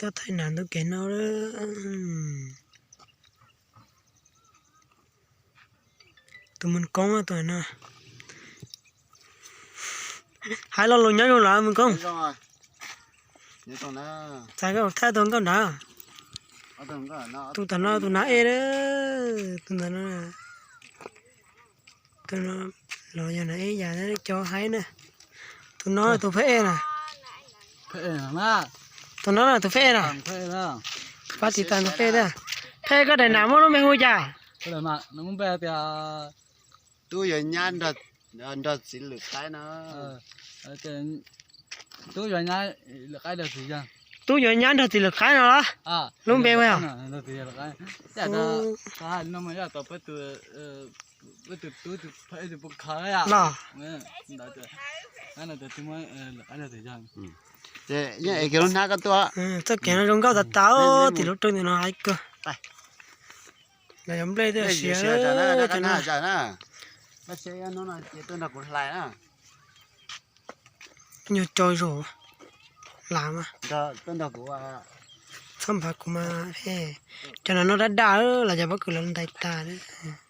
Tuaj thaij nas ntuj kev no. Tus mus koob tus no. Hais lo lus nyob zoo los mus koob. Txais koj thaij tus nkauj nrad. Tus tom no tus nav ej, tus ntawd no. Tus no los yog nav ej yam cov haib na. Tus no tus phab ej na. Tus no na tus phab ej na. Pab tiv tas tus phab ej na. Phab ej koj daim nas muaj lub npe hu cas? Tub yuav nyab nrog txiv lwm qaib no. Tub yuav nyab nrog txiv lwm qaib no los? Lub npe ua los? Yeej es kiag lub hnab koj tuaj. Txoj kev no zoo nkauj tas tas, tim lub roob ntawm no hais kawg. Los yog nplej twb siav. Nyuag tso zus las mas. Txhob nphav kuv mas, cov no noj daj daj los cov pob kws los ntais tas lawm.